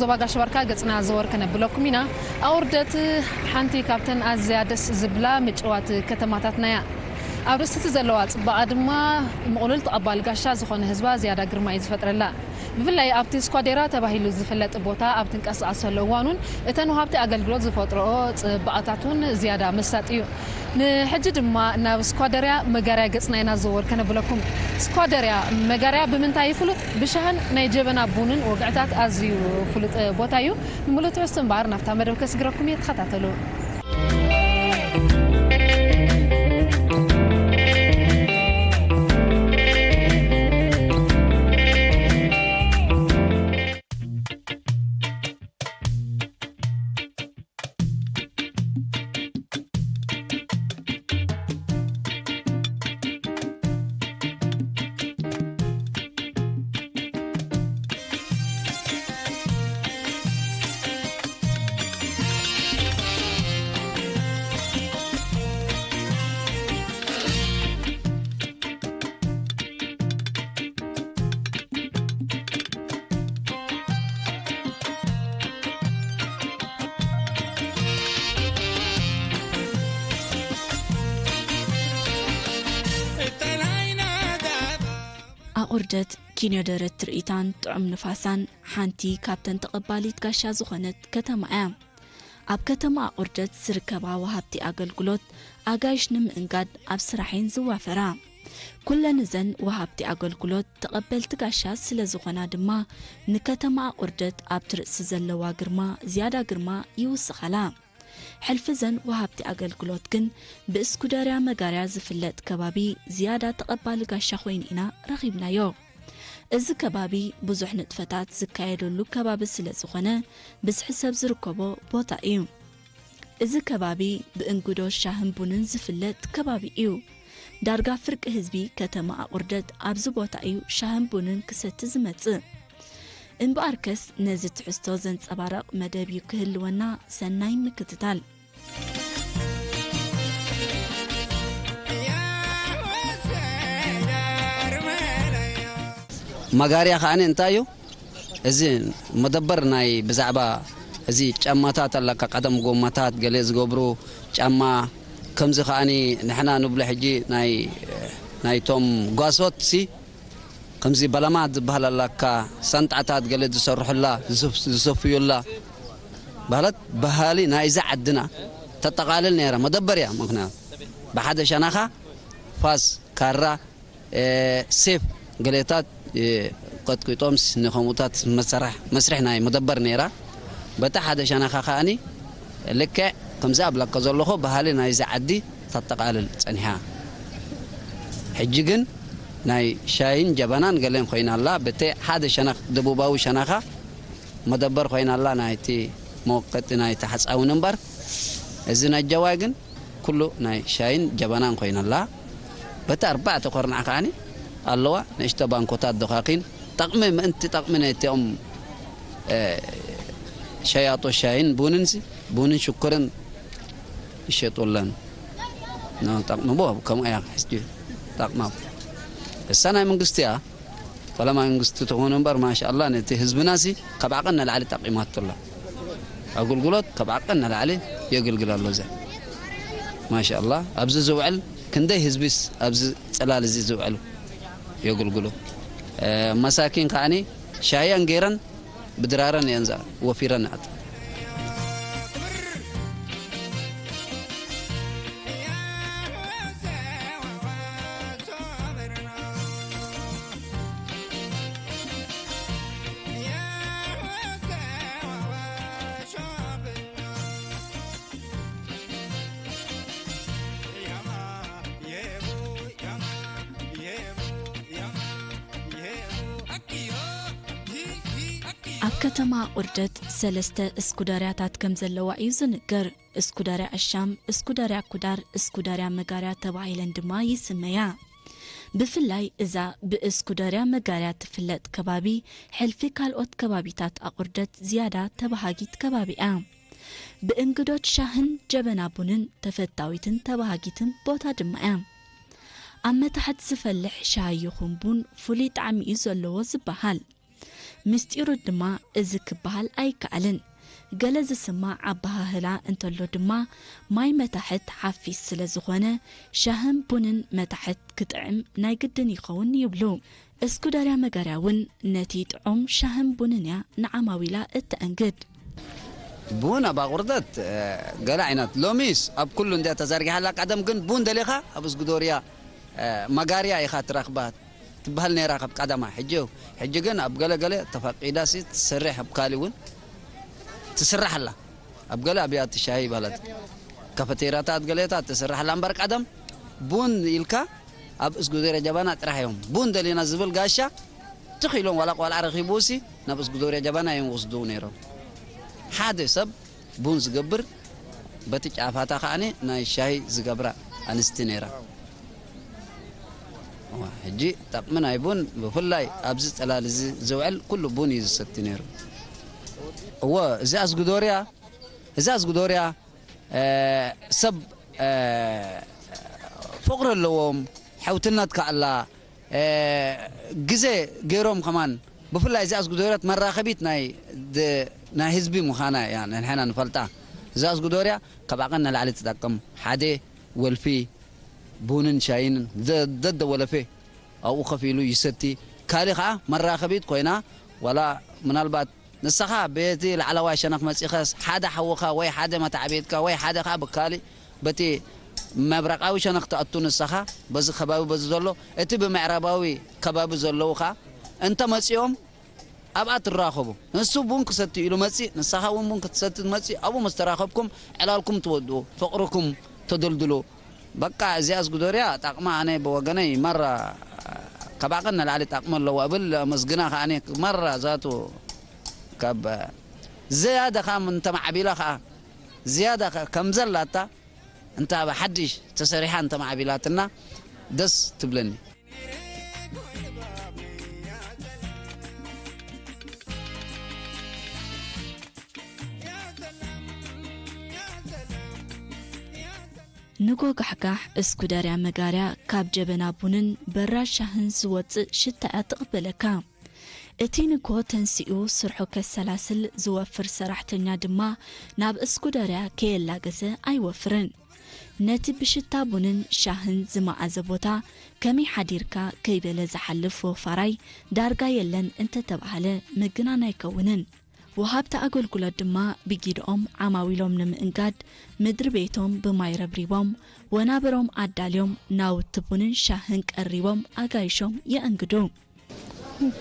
ዞባ ጋሽ ባርካ ገጽና ዘወር ከነብለኩም ኢና። ኣቑርደት ሓንቲ ካብተን ኣዝያ ደስ ዝብላ ምጭዋት ከተማታትና እያ። ኣብ ርእሲ እቲ ዘለዋ ጽባቐ ድማ ምቕሉል ተቐባሊ ጋሻ ዝኾነ ህዝባ ዝያዳ ግርማ እዩ ዝፈጥረላ። ብፍላይ ኣብቲ ስኳዴራ ተባሂሉ ዝፍለጥ ቦታ ኣብ ትንቀሳቐሰሉ እዋን እውን እተን ወሃብቲ ኣገልግሎት ዝፈጥረኦ ጽባቐታት እውን ዝያዳ መሳጢ እዩ። ንሕጂ ድማ ናብ ስኳደርያ መጋርያ ገጽና ኢና ዘወር ከነብለኩም። ስኳደርያ መጋርያ ብምንታይ ይፍሉጥ? ብሻህን ናይ ጀበና ቡንን ወግዕታት ኣዝዩ ፍሉጥ ቦታ እዩ። ንምሉእ ትሕዝቶ እምበኣር ናብታ መደብ ከስግረኩም እየ፣ ተኸታተሉ። ኣቑርደት ኪንዮ ደረት ትርኢታን ጥዑም ንፋሳን ሓንቲ ካብተን ተቐባሊት ጋሻ ዝኾነት ከተማ እያ። ኣብ ከተማ ኣቑርደት ዝርከባ ወሃብቲ ኣገልግሎት ኣጋይሽ ንምእንጋድ ኣብ ስራሕ እየን ዝዋፈራ። ኩለን እዘን ወሃብቲ ኣገልግሎት ተቐበልቲ ጋሻ ስለ ዝኾና ድማ ንከተማ ኣቑርደት ኣብቲ ርእሲ ዘለዋ ግርማ ዝያዳ ግርማ ይውስኸላ። ሕልፊ እዘን ወሃብቲ ኣገልግሎት ግን ብእስኩደርያ መጋርያ ዝፍለጥ ከባቢ ዝያዳ ተቐባሊ ጋሻ ኮይኑ ኢና ረኺብናዮ። እዚ ከባቢ ብዙሕ ንጥፈታት ዝካየደሉ ከባቢ ስለ ዝኾነ ብዝሒ ሰብ ዝርከቦ ቦታ እዩ። እዚ ከባቢ ብእንግዶ ሻህን ቡንን ዝፍለጥ ከባቢ እዩ። ዳርጋ ፍርቂ ህዝቢ ከተማ ኣቑርደት ኣብዚ ቦታ እዩ ሻህን ቡንን ክሰቲ ዝመጽእ። እምበኣርከስ ነዚ ትሕዝቶ ዘንጸባርቕ መደብ እዩ ክህልወና፣ ሰናይ ምክትታል። መጋርያ ከዓኒ እንታይ እዩ? እዚ መደበር ናይ ብዛዕባ እዚ ጫማታት ኣለካ፣ ቀደም ጎማታት ገለ ዝገብሩ ጫማ፣ ከምዚ ከዓኒ ንሕና ንብሎ ሕጂ ናይ ናይቶም ጓሶት ሲ ከምዚ በለማት ዝበሃል ኣለካ፣ ሳንጣታት ገለ ዝሰርሑላ፣ ዝሰፍ- ዝሰፍዩላ በሃለት ባህሊ ናይዛ ዓድና ተጠቓልል ነይራ። መደበር እያ። ምክንያቱ ብሓደ ሸነኻ ፋስ፣ ካራ፣ ሴፍ ገሌታት ቀጥቂጦምስ ንከምኡታት መሰራሕ መስርሕ ናይ መደበር ነይራ። በቲ ሓደ ሸነኻ ከኣኒ ልክዕ ከምዚ ኣብለካ ዘለኹ ባህሊ ናይዚ ዓዲ ተጠቓልል ጸኒሓ። ሕጂ ግን ናይ ሻሂን ጀበናን ገለን ኮይና ኣላ። በቲ ሓደ ሸነኽ ደቡባዊ ሸነኻ መደበር ኮይና ኣላ፣ ናይቲ መወቀጢ ናይቲ ሓጻውን እምበር። እዚ ነጀዋይ ግን ኩሉ ናይ ሻሂን ጀበናን ኮይና ኣላ። በቲ ኣርባዕተ ኮርናዕ ከኣኒ ኣለዋ ንእሽቶ ባንኮታት ደኻኺን፣ ጠቕሚ ምእንቲ ጠቕሚ ናይቲኦም ሸያጦ ሻሂን ቡንን ሲ ቡንን ሽኮርን ይሸጡ ኣለዉ። ጠቕሚ ቦ ከምኡ እያ ሕጂ ጠቕማ። እሳ ናይ መንግስቲ እያ። ፈለማ መንግስቲ ትኾኑ እምበር ማሻኣላ ነቲ ህዝብና ሲ ካብ ዓቐን ንላዕሊ ጠቒማቶ ኣላ። ኣገልግሎት ካብ ዓቐን ንላዕሊ የገልግል ኣሎ። እዛ ማሻኣላ ኣብዚ ዝውዕል ክንደይ ህዝቢስ ኣብዚ ጽላል እዚ ዝውዕሉ የገልግሉ። መሳኪን ከዓኒ ሻሂ ኣንጌረን ብድራረን እየን ወፊረን ኣት ኣብ ከተማ ቁርደት ሰለስተ እስኩዳርያታት ከም ዘለዋ እዩ ዝንገር። እስኩዳርያ ኣሻም፣ እስኩዳርያ ኩዳር፣ እስኩዳርያ መጋርያ ተባሂለን ድማ ይስመያ። ብፍላይ እዛ ብእስኩዳርያ መጋርያ ትፍለጥ ከባቢ ሕልፊ ካልኦት ከባቢታት ኣቑርደት ዝያዳ ተባሃጊት ከባቢ እያ። ብእንግዶት ሻህን ጀበና ቡንን ተፈታዊትን ተባሃጊትን ቦታ ድማ እያ። ኣብ መታሕት ዝፈልሕ ሻሂ ይኹን ቡን ፍሉይ ጣዕሚ እዩ ዘለዎ ዝበሃል። ምስጢሩ ድማ እዚ ክበሃል ኣይከኣልን። ገለ ዝስማዕ ኣበሃህላ እንተሎ ድማ፣ ማይ መታሕት ሓፊስ ስለ ዝኾነ፣ ሻህን ቡንን መታሕት ክጥዕም ናይ ግድን ይኸውን ይብሉ። እስኩደርያ መጋርያ እውን ነቲ ጥዑም ሻህን ቡንን እያ ንዓማዊላ እተአንግድ። ቡን ኣብ ኣቑርደት፣ እ፣ ገለ ዓይነት ሎሚስ ኣብ ኩሉ እንድያ ተዘርጊሓ ኣላ። ቀደም ግን ቡን ደሊኻ ኣብ እስጉዶርያ፣ እ፣ መጋርያ ኢኻ ትረኽባ ትበሃል ነይራ ካብ ቀደማ። ሕጂ፣ ሕጂ ግን ኣብ ገለ ገለ ተፈቂዳሲ ትሰርሕ፣ ኣብ ካሊ እውን ትስራሕ ኣላ። ኣብ ገለ ኣብያት ሻሂ ይበሃላት፣ ካፈቴራታት ገለታት ትስራሕ ኣላ። እምበር ቀደም ቡን ኢልካ ኣብ እስጉዶርያ ጀበና ጥራሕ እዮም። ቡን ደሊና ዝብል ጋሻ ትኽ ኢሎም ዋላ ቆልዓ ረኺቡሲ ናብ እስጉዶርያ ጀበና እዮም ወስዱ ነይሮም። ሓደ ሰብ ቡን ዝገብር በቲ ጫፋታ ከኣኒ ናይ ሻሂ ዝገብራ ኣንስቲ ነይራ። እዋ፣ ሕጂ ጠቕሚ ናይ ቡን ብፍላይ ኣብዚ ጽላል እዚ ዝውዕል ኩሉ ቡን እዩ ዝሰቲ ነይሩ። እወ፣ እዚ ኣስጉዶርያ፣ እዚ ኣስጉዶርያ፣ እ፣ ሰብ፣ እ፣ ፍቕሪ ኣለዎም፣ ሕውትነት ከኣላ፣ እ፣ ግዜ ገይሮም ከማን፣ ብፍላይ እዚ ኣስጉዶርያት መራኸቢት ናይ ድ-፣ ናይ ህዝቢ ምዃና እያ ንሕና ንፈልጣ። እዚ ኣስጉዶርያ ካብ ዓቐን ንላዕሊ ትጠቅም። ሓደ ወልፊ፣ ቡንን ሻይንን ዘ-፣ ደደ ወለፌ ኣብኡ ከፊሉ ይሰቲ። ካሊ ኸዓ መራኸቢት ኮይና፣ ዋላ ምናልባት ንስኻ በቲ ላዕለዋይ ሸነኽ መጺኸስ፣ ሓደ ሓውኻ ወይ ሓደ መታዕቤትካ ወይ ሓደ ኸዓ ብካሊእ በቲ መብረቓዊ ሸነኽ ትኣቱ። ንስኻ በዚ ከባቢ በዚ ዘሎ፣ እቲ ብምዕራባዊ ከባቢ ዘለዉ ኸዓ እንተ መጺኦም ኣብኣ ትራኸቡ። ንሱ ቡን ክሰቲ ኢሉ መጺእ፣ ንስኻ እውን ቡን ክትሰቲ ትመጺእ። ኣብኡ ምስ ተራኸብኩም ዕላልኩም ትወድኡ፣ ፍቕርኩም ተደልድሉ። በቃ እዚኣስ ጉዶርያ ጣቕማ ኣነ ብወገነይ መራ ካብ ዓቐን ንላዕሊ ጣቕሚ ኣለዋ እብል። ኣመስግና ከኣኒ መራ ዛቱ ካብ ዝያዳ ኸኣ እንተ ማዕቢላ ኸኣ ዝያዳ ከ-፣ ከም ዘላታ እንተ ኣብ ሓድሽ ተሰሪሓ እንተ ማዕቢላትና ደስ ትብለኒ። ንጎጋሕጋሕ እስኩደርያ መጋርያ ካብ ጀበና ቡንን በራድ ሻህን ዝወጽእ ሽታ እያ ትቕበለካ። እቲ ንግሆ ተንሲኡ ስርሑ ከሰላስል ዝወፍር ሰራሕተኛ ድማ ናብ እስኩደርያ ከየላገሰ ኣይወፍርን። ነቲ ብሽታ ቡንን ሻህን ዝመዓዘ ቦታ ከመይ ሓዲርካ ከይበለ ዝሓልፍ ወፋራይ ዳርጋ የለን እንተተባህለ ምግናን ኣይከውንን። ወሃብቲ ኣገልግሎት ድማ ብጊድኦም ዓማዊሎም ንምእንጋድ ምድሪ ቤቶም ብማይ ረብሪቦም፣ ወናብሮም ኣዳልዮም፣ ናውቲ ቡንን ሻህን ቀሪቦም ኣጋይሾም የእንግዱ።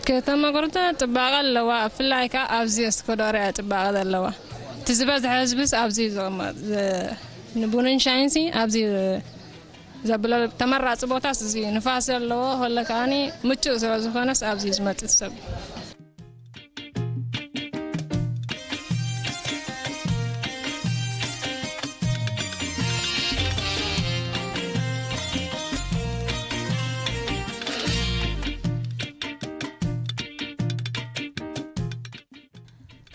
ከተማ ቁርተ ጽባቐ ኣለዋ፣ ብፍላይ ከኣ ኣብዚ እስኮዶርያ ጽባቐ ዘለዋ። እቲ ዝበዝሐ ህዝብስ ኣብዚ እዩ ዝቕመጥ። ዝ-፣ ንቡንን ሻሂንሲ ኣብዚ ዘብሎ ተመራጺ ቦታስ እዚ እዩ። ንፋስ ዘለዎ፣ ከሎ ከኣኒ ምቹእ ስለ ዝኾነስ ኣብዚ እዩ ዝመጽእ ሰብ።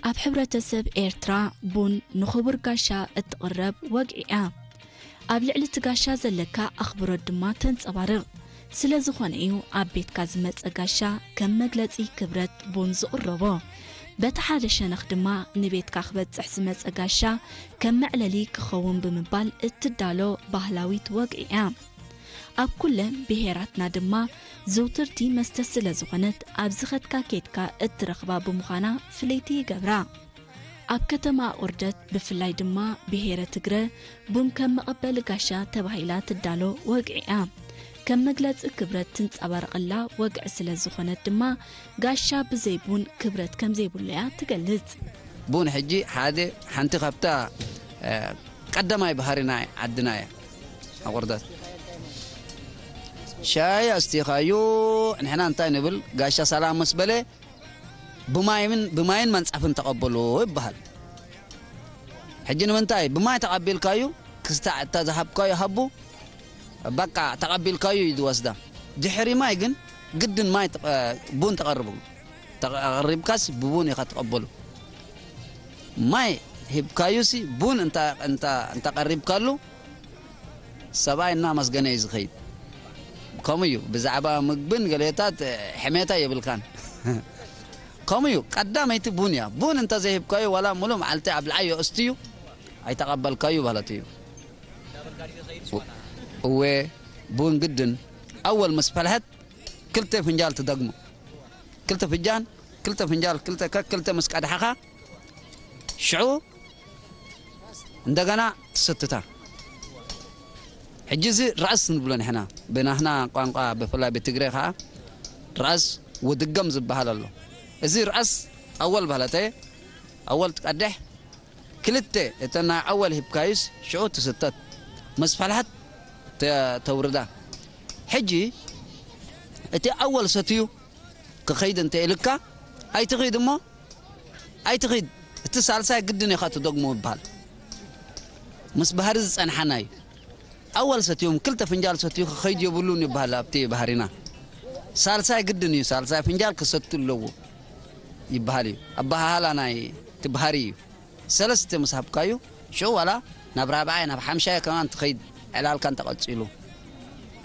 ኣብ ሕብረተሰብ ኤርትራ ቡን ንኽቡር ጋሻ እትቕረብ ወግዒ እያ። ኣብ ልዕሊ እቲ ጋሻ ዘለካ ኣኽብሮት ድማ ተንጸባርቕ። ስለ ዝኾነ እዩ ኣብ ቤትካ ዝመጸ ጋሻ ከም መግለጺ ክብረት ቡን ዝቕረቦ። በቲ ሓደ ሸነኽ ድማ ንቤትካ ክበጽሕ ዝመጸ ጋሻ ከም መዕለሊ ክኸውን ብምባል እትዳሎ ባህላዊት ወግዒ እያ። ኣብ ኩለን ብሄራትና ድማ ዝውትርቲ መስተ ስለ ዝኾነት፣ ኣብ ዝኸድካ ኬድካ እትረኽባ ብምዃና ፍልይቲ ይገብራ። ኣብ ከተማ ኣቑርደት፣ ብፍላይ ድማ ብሄረ ትግረ፣ ቡን ከም መቐበሊ ጋሻ ተባሂላ ትዳሎ ወግዒ እያ። ከም መግለጺ ክብረት ትንጸባረቐላ ወግዒ ስለ ዝኾነት ድማ፣ ጋሻ ብዘይ ቡን ክብረት ከም ዘይብሉ እያ ትገልጽ። ቡን ሕጂ ሓደ፣ ሓንቲ ካብታ፣ እ፣ ቀዳማይ ባህሪ ናይ ዓድና እያ። ኣቑርደት ሻይ ኣስቲኻዩ፣ ንሕና እንታይ ንብል? ጋሻ ሰላም ምስ በለ፣ ብማይን፣ ብማይን መንጻፍን ተቐበሎ ይበሃል። ሕጂ ንምንታይ ብማይ ተቐቢልካዩ? ክስታዕ እታ ዝሃብካዮ ሃቡ፣ በቃ ተቐቢልካዩ እዩ ዝወስዳ። ድሕሪ ማይ ግን ግድን ማይ ተቐ-፣ ቡን ተቐርቡ። ተቐሪብካስ ብቡን ኢኻ ትቐበሉ። ማይ ሂብካዩሲ ቡን እንታ፣ እንታ፣ እንታ ቀሪብካሉ ሰብኣይ እናመስገነ እዩ ዝኸይድ። ከምኡ እዩ። ብዛዕባ ምግብን ገሌታት ሕሜታ የብልካን። ከምኡ እዩ። ቀዳመይቲ ቡን እያ። ቡን እንተ ዘይሂብካዮ፣ ዋላ ሙሉእ መዓልቲ ኣብልዓዮ፣ እስትዩ፣ ኣይተቐበልካዩ ማለት እዩ። እወ፣ ቡን ግድን ኣወል ምስ ፈልሐት ክልተ ፍንጃል ትደግሞ። ክልተ ፍንጃን፣ ክልተ ፍንጃል፣ ክልተ ከክ፣ ክልተ ምስ ቀድሐኻ፣ ሽዑ እንደገና ትሰትታ። ሕጂ እዚ ራእስ ንብሎ ንሕና፣ ብናህና ቋንቋ፣ ብፍላይ ብትግረ ኸዓ ራእስ ወድገም ዝበሃል ኣሎ። እዚ ራእስ ኣወል በለተ፣ ኣወል ትቀድሕ፣ ክልተ እተን ናይ ኣወል ሂብካዩስ ሽዑ ትስተት፣ ምስ ፈልሐት ተ-፣ ተውርዳ። ሕጂ እቲ ኣወል ሰትዩ ክኸይድ እንተ ኢልካ፣ ኣይትኺድ እሞ ኣይትኺድ፣ እቲ ሳልሳይ ግድን ኢኻ ትደግሞ ይበሃል። ምስ ባህሪ ዝጸንሓና እዩ። ኣወል ሰትዮም ክልተ ፍንጃል ሰትዩ ክኸይድ የብሉን ይበሃል ኣብቲ ባህሪና። ሳልሳይ ግድን እዩ፣ ሳልሳይ ፍንጃል ክሰቱ ኣለዎ ይበሃል እዩ። ኣበሃህላ ናይ እቲ ባህሪ እዩ። ሰለስተ ምስ ሃብካዩ፣ ሽዑ ዋላ ናብ ራብዓይ፣ ናብ ሓምሻይ ከማን ትኸይድ፣ ዕላልካ እንተቐጺሉ።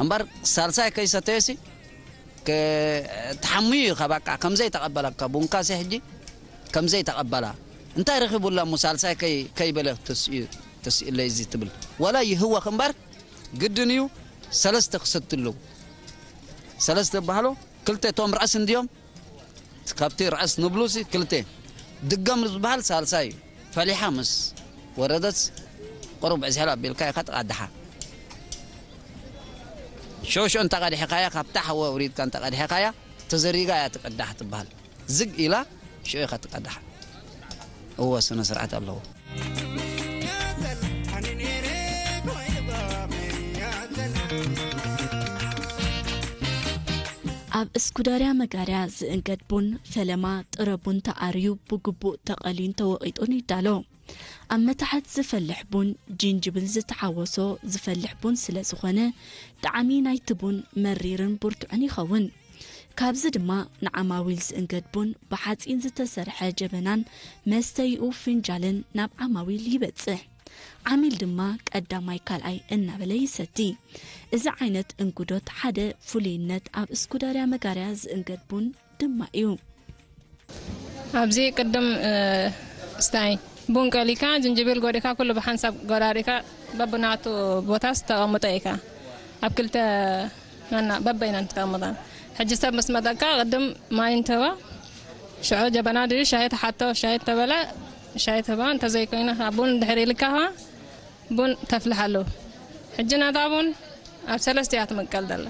እምበር ሳልሳይ ከይሰተየሲ፣ ክ-፣ ትሓምዩ ኢኻ፣ በቃ፣ ከም ዘይተቐበለካ፣ ቡንካሲ ሕጂ ከም ዘይተቐበላ። እንታይ ረኺቡላ እሞ ሳልሳይ ከይ-፣ ከይበለ ተስኡ-፣ ተስኡለይ እዚ ትብል? ዋላ ይህወኽ እምበር፣ ግድን እዩ፣ ሰለስተ ክሰቱ ኣለዉ። ሰለስተ በሃሎ፣ ክልተ እቶም ራእስ እንድዮም፣ ካብቲ ራእስ ንብሉሲ ክልተ። ድገም ዝበሃል ሳልሳይ እዩ። ፈሊሓ ምስ ወረደት፣ ቁሩብ ዕዝሕል ኣቢልካ ኢኻ ትቐድሓ። ሸውሸው እንተቐዲሕካያ፣ ካብታ ሓዊ ኣውሪድካ እንተቐዲሕካያ፣ ተዘሪጋ እያ ትቅዳሕ ትበሃል። ዝግ ኢላ፣ ሽዑ ኢኻ ትቀዳሕ። እወ፣ ስነ ስርዓት ኣለዎ። ኣብ እስኩዳርያ መጋርያ ዝእንገድ ቡን፣ ፈለማ ጥረ ቡን ተኣርዩ ብግቡእ ተቐልዩን ተወቒጡን ይዳሎ። ኣብ መታሕት ዝፈልሕ ቡን ጂንጅብል ዝተሓወሶ ዝፈልሕ ቡን ስለ ዝኾነ፣ ጣዕሚ ናይቲ ቡን መሪርን ብርቱዕን ይኸውን። ካብዚ ድማ ንዓማዊል ዝእንገድ ቡን ብሓጺን ዝተሰርሐ ጀበናን መስተይኡ ፍንጃልን ናብ ዓማዊል ይበጽሕ። ዓሚል ድማ ቀዳማይ ካልኣይ እናበለ ይሰቲ። እዚ ዓይነት እንጉዶት ሓደ ፍሉይነት ኣብ እስኩዳርያ መጋርያ ዝእንገድ ቡን ድማ እዩ። ኣብዚ ቅድም ስታይ ቡን ቀሊካ ጅንጅብል ጎዲካ ኩሉ ብሓንሳብ ጎራሪካ በብናቱ ቦታስ ተቐምጦ ኢካ ኣብ ክልተ ናና በበይነን ተቐምጣን። ሕጂ ሰብ ምስ መጠካ ቅድም ማይ እንትህባ ሽዑ ጀበና ድዩ ሻሂ ተሓቶ ሻሂ ተበለ ሻሂ ትህባ እንተዘይኮይነ ቡን ድሕር ኢልካ ኸዓ ቡን ተፍልሕ ኣለዉ። ሕጂ ነታ ቡን ኣብ ሰለስተ እያ ትምቀል ዘላ።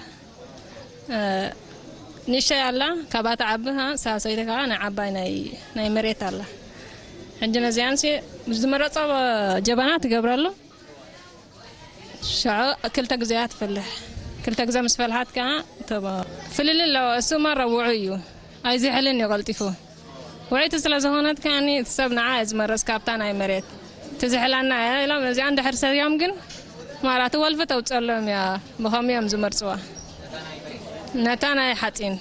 ንእሽተይ ኣላ፣ ካብኣ ትዓቢ፣ ሳልሰይቲ ከኣ ናይ ዓባይ ናይ መሬት ኣላ። ሕጂ ነዚኣንሲ ዝመረጾ ጀበና ትገብረሉ። ሽዑ ክልተ ግዜ እያ ትፈልሕ። ክልተ ግዜ ምስ ፈልሓት ከኣ ፍልልይ ኣለዎ። እሱ ማራ ውዑይ እዩ፣ ኣይዝሕልን እዩ ቀልጢፉ። ውዕይቲ ስለ ዝኾነት ከኣኒ እቲ ሰብ ንዓ እያ ዝመርጽ ካብታ ናይ መሬት ትዝሕለና እያ ኢሎም ነዚኣ እንድሕር ሰትዮም ግን ማራ እቲ ወልፊ ተውጸሎም እያ ብኸምኡ እዮም ዝመርጽዋ ነታ ናይ ሓጺን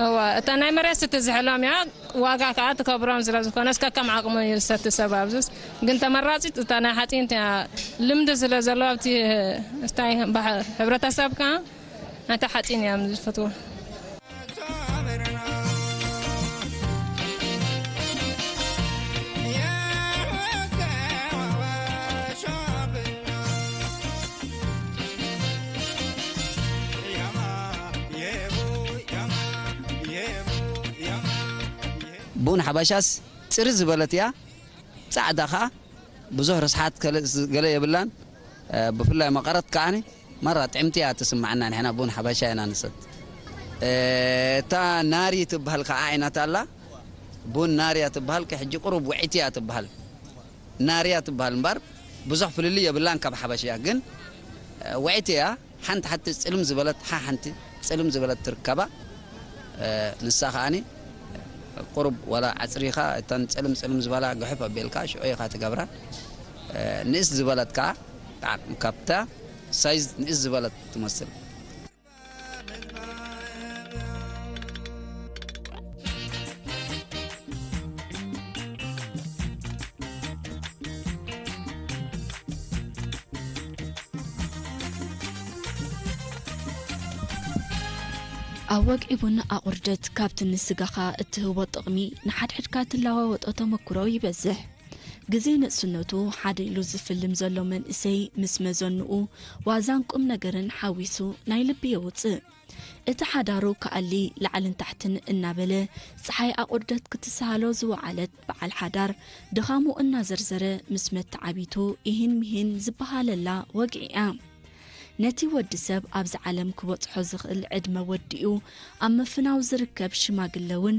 እዋ እታ ናይ መሬት ስትዝሕሎም እያ ዋጋ ከዓ ትከብሮም ስለ ዝኾነስ ከከም ዓቕሙ እዩ ዝሰቲ ሰብ ኣብዙስ ግን ተመራጺት እታ ናይ ሓጺን እያ ልምዲ ስለ ዘለዎ ኣብቲ ስታይ ሕብረተሰብ ከዓ ነታ ሓፂን እዮም ዝፈትዎ። ቡን ሓበሻስ ፅሪ ዝበለት እያ። ፃዕዳ ኸዓ ብዙሕ ርስሓት ገለ የብላን። ብፍላይ መቐረት ከዓኒ ማራ ጥዕምቲ እያ ትስማዓና ንሕና ቡን ሓበሻ ኢና ንሰት። እታ ናሪ ትበሃል ከዓ ዓይነት ኣላ። ቡን ናርያ ትበሃል ሕጂ ቁሩብ ውዕይቲ እያ ትበሃል። ናርያ ትበሃል እምበር ብዙሕ ፍልልይ የብላን ካብ ሓበሻ ግን ውዕይቲ እያ። ሓንቲ ሓንቲ ፅልም ዝበለት ሓ ሓንቲ ፅልም ዝበለት ትርከባ። ንሳ ከዓኒ ቁሩብ ዋላ ዓፅሪኻ እተን ፅልም ፅልም ዝበላ ግሕፍ ኣቢልካ ሽዑ ኢኻ ትገብራ። ንእስ ዝበለት ከዓ ብዓቕሚ ካብታ ሳይዝ ንእስ ዝበለት ትመስል። ኣብ ወግዒ ቡን ኣቑርደት ካብቲ ንስጋኻ እትህቦ ጥቕሚ ንሓድሕድካ ትለዋወጦ ተመክሮ ይበዝሕ። ግዜ ንእስነቱ ሓደ ኢሉ ዝፍልም ዘሎ መንእሰይ ምስ መዘንኡ ዋዛን ቁም ነገርን ሓዊሱ ናይ ልቢ የውፅእ። እቲ ሓዳሩ ክኣሊ ላዕልን ታሕትን እናበለ ፀሓይ ኣቑርደት ክትሰሃሎ ዝወዓለት በዓል ሓዳር ድኻሙ እናዘርዘረ ምስ መተዓቢቱ ኢሂን ሚሂን ዝበሃለላ ወግዒ እያ። ነቲ ወዲ ሰብ ኣብዚ ዓለም ክበጽሖ ዝኽእል ዕድመ ወዲኡ ኣብ ምፍናው ዝርከብ ሽማግለ እውን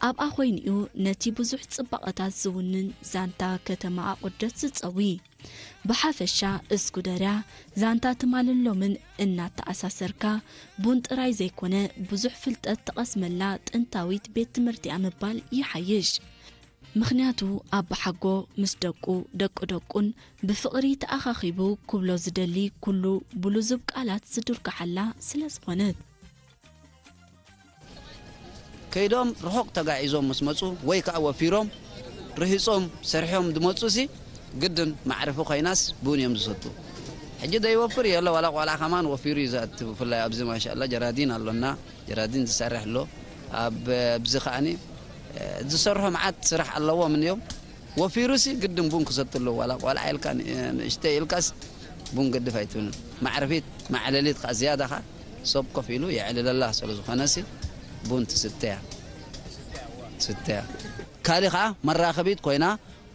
ኣብኣ ኮይኑ'ዩ ነቲ ብዙሕ ጽባቐታት ዝውንን ዛንታ ከተማ ኣቑርደት ዝጸዊ። ብሓፈሻ እስኩደርያ ዛንታ ትማልን ሎምን እናተኣሳሰርካ ቡን ጥራይ ዘይኮነ ብዙሕ ፍልጠት ትቐስመላ ጥንታዊት ቤት ትምህርቲ'ያ ምባል ይሓይሽ። ምኽንያቱ ኣባሓጎ ምስ ደቁ ደቂ ደቁን ብፍቕሪ ተኣኻኺቡ ክብሎ ዝደሊ ኩሉ ብሉዙብ ቃላት ዝድርግሓላ ስለ ዝኾነት። ከይዶም ርሑቕ ተጋዒዞም ምስ መጹ ወይ ከኣ ወፊሮም ርሂጾም ሰሪሖም ዝመጹሲ ግድን መዕረፊ ኮይናስ ቡን እዮም ዝሰቱ። ሕጂ ዘይወፍር የለ ዋላ ቆልዓ ከማን ወፊሩ እዩ ዘእቱ። ብፍላይ ኣብዚ ማሻኣላ ጀራዲን ኣሎና ጀራዲን ዝሰርሕ ኣሎ። ኣብ ኣብዚ ከኣኒ ዝሰርሖ መዓት ስራሕ ኣለዎም እንዮም። ወፊሩሲ ግድን ቡን ክሰቱ ኣለዎ። ዋላ ቆልዓ ኢልካ ንእሽተይ ኢልካስ ቡን ገድፍ ኣይትብልን። ማዕረፊት ማዕለሊት ከኣ ዝያዳ ከኣ ሰብ ኮፍ ኢሉ የዕልለላ ስለ ዝኾነሲ ቡን ትስተያ ትስተያ። ካሊ ከኣ መራኸቢት ኮይና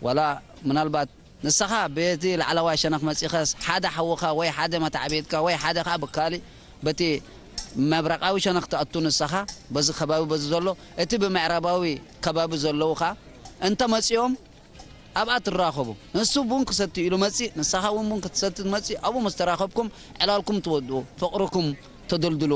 ዋላ ምናልባት ንስኻ በቲ ላዕለዋይ ሸነኽ መጺኸስ ሓደ ሓውኻ ወይ ሓደ መታዕቤትካ ወይ ሓደ ከኣ ብካሊ በቲ ምብራቓዊ ሸነኽ ትኣቱ ንስኻ በዚ ከባቢ በዚ ዘሎ እቲ ብምዕራባዊ ከባቢ ዘለዉ ከኣ እንተ መጺኦም ኣብኣ ትራኸቡ። ንሱ ቡን ክሰቲ ኢሉ መጺእ፣ ንስኻ እውን ቡን ክትሰቲ ትመጺእ። ኣብኡ ምስ ተራኸብኩም ዕላልኩም ትወድኡ፣ ፍቕርኩም ተደልድሉ።